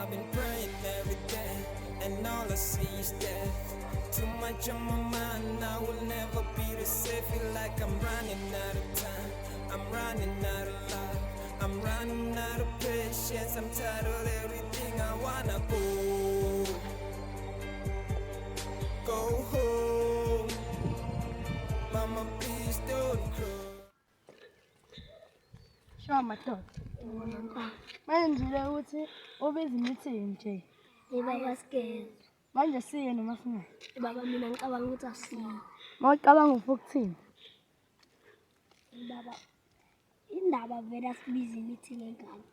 I've been praying every day, and all I see is death. Too much on my mind, I will never be the same. Feel like I'm running out of time, I'm running out of love, I'm running out of patience. I'm tired of everything. I wanna go, go home. Mama, please don't cry. Sho madoda. Manje ngizwile ukuthi ubiza i-meeting nje. Hey baba sigeza. Manje siye noma singayi? Baba mina ngicabanga ukuthi asiye. Mawucabanga ufuna ukuthini? Baba indaba vele asibize i-meeting engane.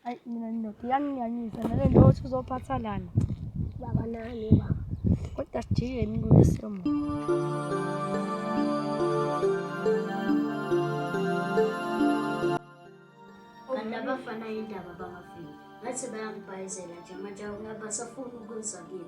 Hayi mina ndoda iyanginyanyisa nale nto yokuthi uzophatha lana. Baba nani baba. Kodwa sijikeni kuye siyomo. Kanti abafana indaba bangafiki. Ngathi bayangibhayizela nje manje abasafuni ukuza kimi.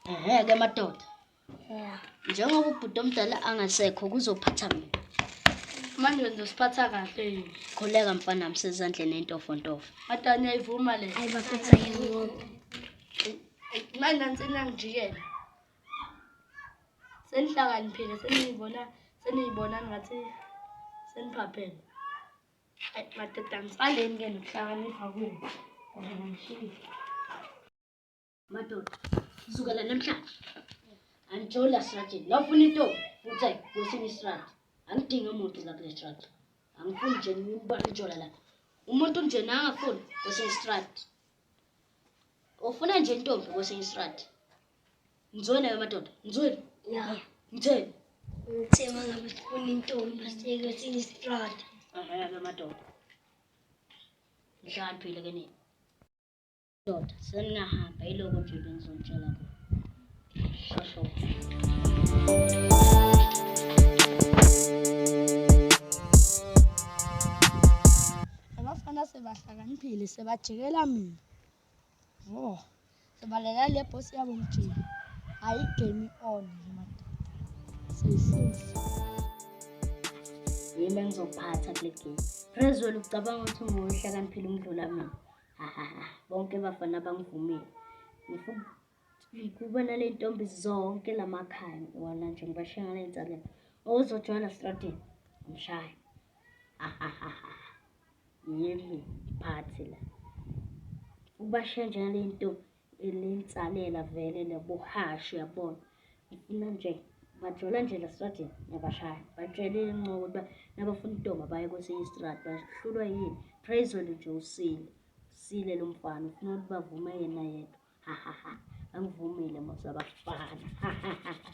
Ehhe-ke madoda, Yeah. njengoba ubhuti omdala angasekho kuzophatha mina. Manje wena uzosiphatha kahle yini? Khuleka mfana wami sezandleni entofontofo. Madoda niyayivuma le. Hayi bafethu ayinqoba. Manje nansi nangijikela. Senihlakaniphile seniyibona ngathi seniphapheme. Hayi madoda ngisaleni ke nokuhlakanipha kwenu. Ngoba ngishiye. Madoda, kusukela namhlanje angijoli la stratini. Nawufuna intombi futhi ayi kwesinye istrati. Angidingi umuntu la kule strati. Angifuni nje ngibone ngijola la. Umuntu nje nangafuni kwesinye istrati. Ufuna nje intombi kwesinye istrati. Ngizwene ke madoda, ngizwene. Yeah. Ngitheni? Ngithe mangabe sifuna intombi siye kwesinye istrata. Ehhe-ke madoda. Nihlakaniphile ke nina. Doda, seningahamba yiloko nje bengizonitshela kona. Shosho. Abafana sebahlakaniphile sebajikela mina. Oh, sebalela le boss yabo ngijika. Hayi game on nje madoda. Seyisusa. Yimi engizophatha kule game. Prezwell ucabanga ukuthi ungohlakaniphile umdlula mina. Ha ha ha. Bonke abafana bangivumile. Ngifuna kuba nale ntombi zonke lamakhaya wona nje ngibashiya ngale nsalela. Ozojoyina stratini ngimshaye. Ha ha ha ha. Yimi phathi la. Ubashiya nje ngale nto lensalela vele lebohashi uyabona. Ngifuna nje bajola nje la stratini ngiyabashaya. Batshelile inqobo ukuba nabafuna intombi abaye kwesinye istrati bahlulwa yini. Praise nje usile. Usile lo mfana ufuna ukuthi bavume yena yedwa. Ha ha ha. Bangivumile mos abafana. Ha ha ha.